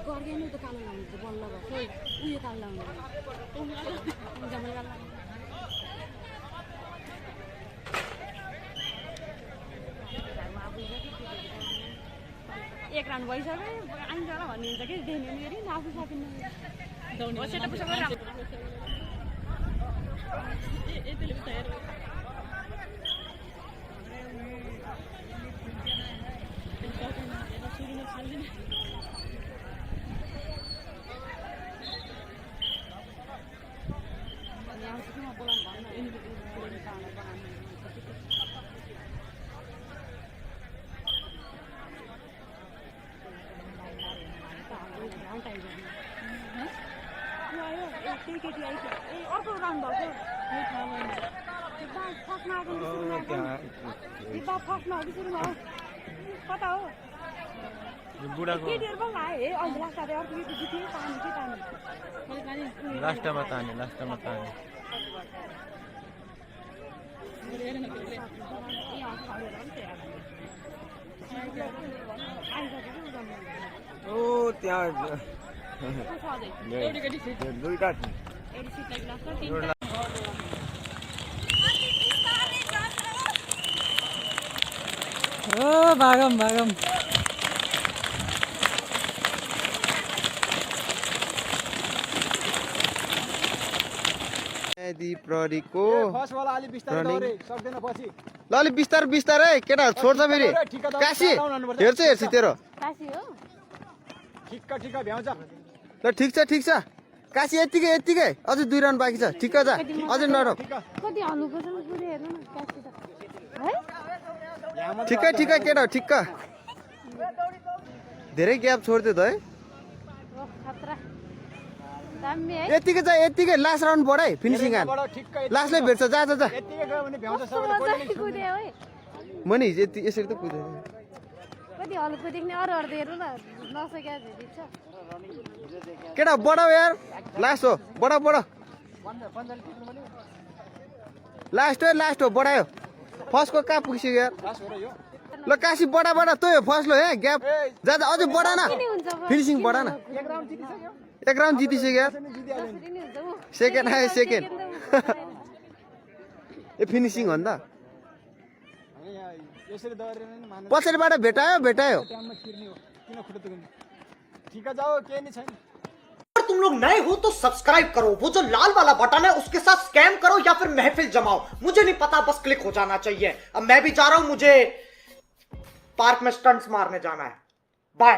Gorgenu to kalah lang to ball laga. Koi uye kalah lang. Jamal kalah. एक run भइसक्यो आइन्छ होला भन्नुहुन्छ कि देख्ने फेरि आफू सकिन्न सेटअप सबै राम्रो यतिले तयार अर्को राउन्ड भएको फर्स्टमा फर्स्टमा सुरु भयो कता हो केटीहरू पनि आयो है अहिले लास्ट अर्को केटी जित्यो तान्यो के तान्यो लास्टमा तान्यो ओ त्यहाँ दुईटा ओ भागम प्रहरीको फर्स्ट वाला अलि बिस्तारै दौडे सक्दैन पछि ल अलि बिस्तारै केटा छोड्छ फेरि काशी हेर्छ तेरो काशी हो ठिक्क भ्याउँछ ल ठिक छ काशी यतिकै अझै 2 रन बाँकी छ ठिक्क जा अझै नरो कति हल्लुको छ पुरै हेर्नु न काशी त है ठिक्क केटा ठिक्क धेरै ग्याप छोड्दियो त है खतरा दामी है यतिकै लास्ट राउन्ड बढाइ फिनिसिङ हान लास्टले भेट्छ जा यतिकै गयो भने भ्याउँछ सबैले कुदे है मनी यसरी त कुद्दैन कति हल्लुको देख्ने अरू हेर्नु न नसक्या झिन्छ केटा बढाऊ यार लास्ट हो बढा लास्ट हो बढायो फर्स्टको कहाँ पुगिसक्यो यार ल काशी बढा तँ फर्स्ट लो हे ग्याप जा अझै बढा न फिनिसिङ बढा न एक राउन्ड जितिसक्यो यार सेकेन्ड आयो सेकेन्ड ए फिनिसिङ हो नि त पछाडिबाट भेटायो अगर तुम लोग नए हो तो सब्सक्राइब करो, वो जो लाल वाला बटन है उसके साथ स्कैम करो या फिर महफिल जमाओ, मुझे नहीं पता, बस क्लिक हो जाना चाहिए। अब मैं भी जा रहा हूं, मुझे पार्क में स्टंट्स मारने जाना है। बाय।